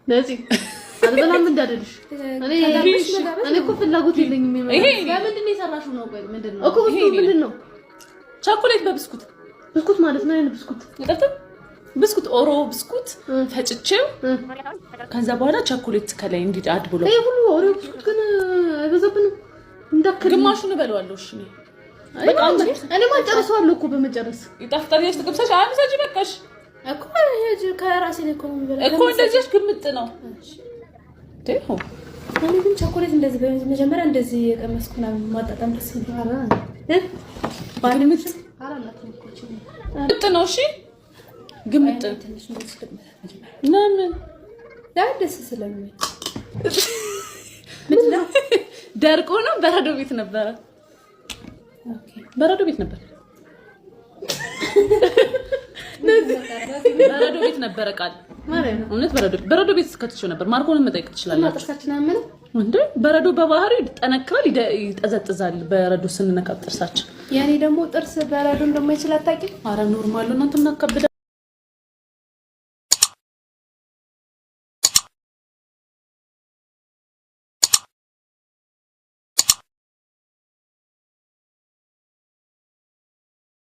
ነፂ፣ አልበላም እንዳደልሽ። እኔ እኮ ፍላጎት የለኝም። ይሄ በምንድን ነው የሰራሽው ነው? ቆይ ምንድን ነው? እኮ ብስኩት ምንድን ነው? ቸኮሌት በብስኩት። ብስኩት ማለት ምን አይነት ብስኩት? ይጠፍጥም ብስኩት፣ Oreo ብስኩት ፈጭቼው ከዛ በኋላ ቸኮሌት ከላይ እንዲ add ብሎ። ይሄ ሁሉ Oreo ብስኩት ግን አይበዛብንም? እንዳከል ግማሹን እበለዋለሁ። እሺ፣ እኔ በቃ አንቺ እኔማ ጨርሰዋለሁ እኮ በመጨረስ። ይጣፍጣል። ያሽ ትቅምሰሽ አንድ ሰጂ በቃሽ። እኮ ይሄ ከራሴ ላይ እኮ ነው የምበላው። እኮ እንደዚህ ግምጥ ነው። ቴሆ። እኔ ግን ቸኮሌት እንደዚህ በመጀመሪያ እንደዚህ የቀመስኩ ምናምን ማጣጣም ደስ ይላል። ግምጥ ነው። እሺ፣ ግምጥ። ትንሽ እንደዚህ ልቅመስ መጀመሪያ። ለምን? አይ፣ ደስ ስለሚል። ደርቆ ነው። በረዶ ቤት ነበረ። በረዶ ቤት ነበር። በረዶ ቤት ነበረ። ቃል እውነት በረዶ ቤት እስከትቼው ነበር። ማርኮንን መጠየቅ ትችላላችሁ። ጥርሳችን አመነ። እንዴ፣ በረዶ በባህሪው ይጠነክራል፣ ይጠዘጥዛል። በረዶ ስንነካ ጥርሳችን የኔ ደግሞ ጥርስ በረዶ እንደማይችል አታውቂም? አረ normal ነው። እናንተ ምን አካብዳ